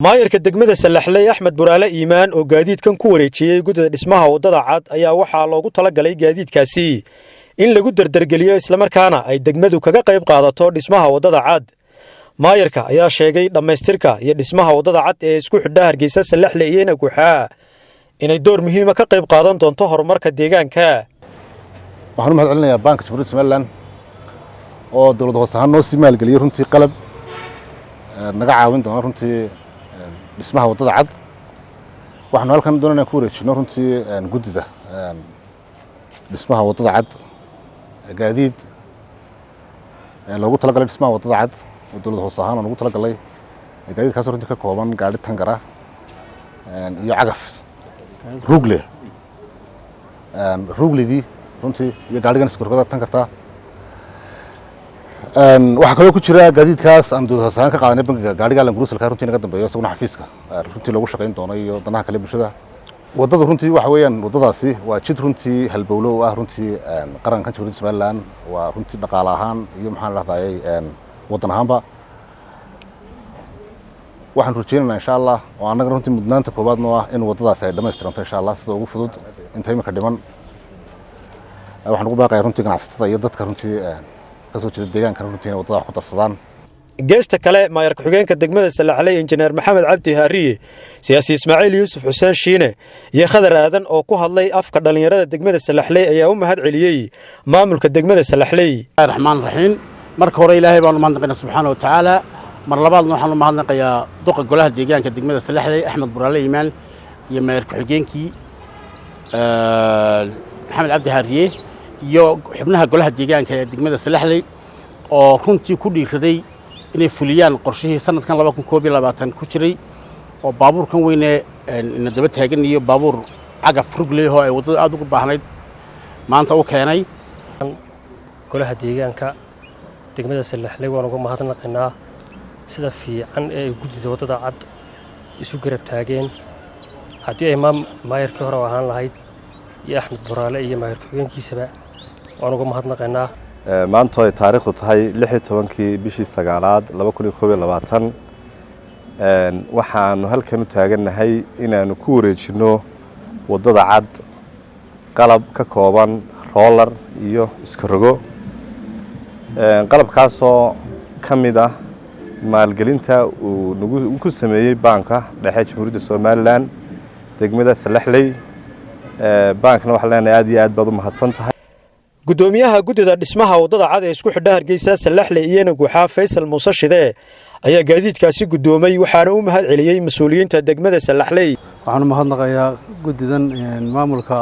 Maayarka degmada Sallaxley, Axmed Buraale Iimaan, oo gaadiidkan ku wareejiyey guddida dhismaha waddada cad, ayaa waxaa loogu talagalay gaadiidkaasi in lagu derdergeliyo, islamarkaana ay degmadu kaga qayb qaadato dhismaha waddada cad. Maayarka ayaa sheegay dhammaystirka iyo dhismaha waddada cad ee isku xidha Hargeysa, Sallaxle iyo Inaguxaa inay door muhiima ka qayb qaadan doonto horumarka deegaanka. Waxaan u mahad celinayaa Baanka Jamhuuriyadda Somaliland oo dowlad hoose ahaan noo sii maalgeliyey runtii qalab naga caawin doona runtii dhismaha waddada cad. Waxaanu halkan doonayna ku wareejino runtii guddida dhismaha waddada cad gaadiid loogu talagalay dhismaha waddada cad oo dowlad hoose ahaan aan ugu talagalay. Gaadiidkaas runtii ka kooban gaadhi tangara iyo cagaf rugle, rugledii runtii, iyo gaadhigan iskorkada tankarta. Waxaa kaloo ku jira gaadiidkaas aan dowlad hoose ahaan ka qaadanay bangiga gaadhiga Land Cruiserka runtii naga dambeeyo, isaguna xafiiska runtii loogu shaqayn doono iyo danaha kale bulshada. Waddada runtii waxa weeyaan, waddadaasi waa jid runtii halbowlo u ah runtii qarankan Jamhuuriyadda Somaliland, waa runtii dhaqaale ahaan iyo, maxaan dhahdayay, waddan ahaanba. Waxaan rajeynaynaa, insha Allah, oo annaga runtii mudnaanta koowaad noo ah in waddadaasi ay dhamaystiranto, insha Allah, sida ugu fudud inta imika dhiman. Waxaan ugu baaqaya runtii ganacsatada iyo dadka runtii kasoo jeeda deegaankan runtii inay waddada wax ku darsadaan. Geesta kale, maayar ku-xigeenka degmada Sallaxley, Injineer Maxamed Cabdi Haariye, siyaasi Ismaaciil Yuusuf Xuseen Shiine iyo Khadar Aadan oo ku hadlay afka dhallinyarada degmada Sallaxley ayaa u mahad celiyey maamulka degmada Sallaxley. Raxmaan raxiim. Marka hore Ilaahay baanu mahadnaqaynaa subxaana wa tacaala. Mar labaadna waxaanu mahadnaqayaa duqa golaha deegaanka degmada Sallaxley, Axmed Buraale Iimaan, iyo maayar ku-xigeenkii Maxamed Cabdi Haariye iyo xubnaha golaha deegaanka ee degmada Sallaxley oo runtii ku dhiiraday inay fuliyaan qorshihii sanadkan 2021 ku jiray, oo baabuurkan weyne ina daba taagan iyo baabuur cagaf rugley oo ay waddada aad ugu baahnayd maanta u keenay. Golaha deegaanka degmada Sallaxley waan uga mahadnaqaynaa sida fiican ee ay guddida waddada cad isu garab taageen, haddii ay maayarkii hore ahaan lahayd iyo Axmed Buraale iyo maayar ku-xigeenkiisaba waan uga mahadnaqaynaa. Maanta ay taariikhdu tahay 16-kii bishii sagaalaad 2021, waxaanu halkan u taagannahay inaanu ku wareejinno waddada cad qalab ka kooban roller iyo iskarogo, qalabkaasoo ka mid ah maalgelinta uu nagu ku sameeyey Baanka Dhexe Jamhuuriyadda Somaliland degmada Salaxley. Baankana waxaan leenahay aad iyo aad baad u mahadsan tahay. Guddoomiyaha guddida dhismaha waddada cad ee isku xidha Hargeysa, Sallaxley iyo Naguuxaa, Faysal Muuse Shide, ayaa gaadiidkaasi guddoomay, waxaana u mahad celiyey mas-uuliyiinta degmada Sallaxley. Waxaan u mahadnaqayaa guddidan maamulka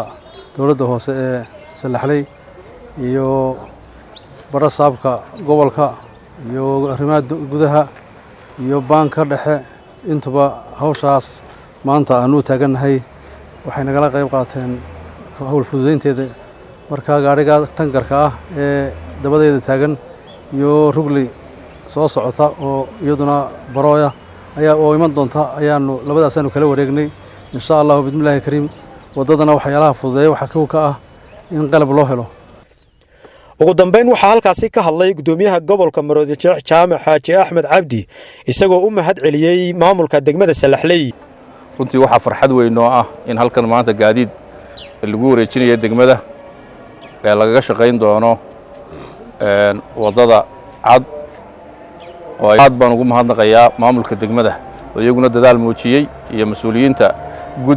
dowladda hoose ee Sallaxley iyo barasaabka gobolka iyo arrimaha gudaha iyo baanka dhexe. Intuba hawshaas maanta aanu taagannahay waxay nagala qayb qaateen hawl fududeynteeda. Markaa gaadhiga tangarka ah ee dabadeeda taagan iyo rugli soo socota oo iyaduna barooya ayaa oo iman doonta ayaanu labadaasaanu kala wareegnay, insha Allahu bismillahi kariim. Waddadana waxyaalaha fududeeya waxaa kow ka ah in qalab loo helo. Ugu dambeyn, waxaa halkaasi ka hadlay guddoomiyaha gobolka Maroodijeex, Jaamac Xaaji Axmed Cabdi, isagoo u mahad celiyey maamulka degmada Salaxley. Runtii waxaa farxad weyn oo ah in halkan maanta gaadiid lagu wareejinayo degmada ee lagaga shaqayn doono waddada cad, oo aad baan ugu mahadnaqayaa maamulka degmada oo iyaguna dadaal muujiyey iyo mas-uuliyiinta.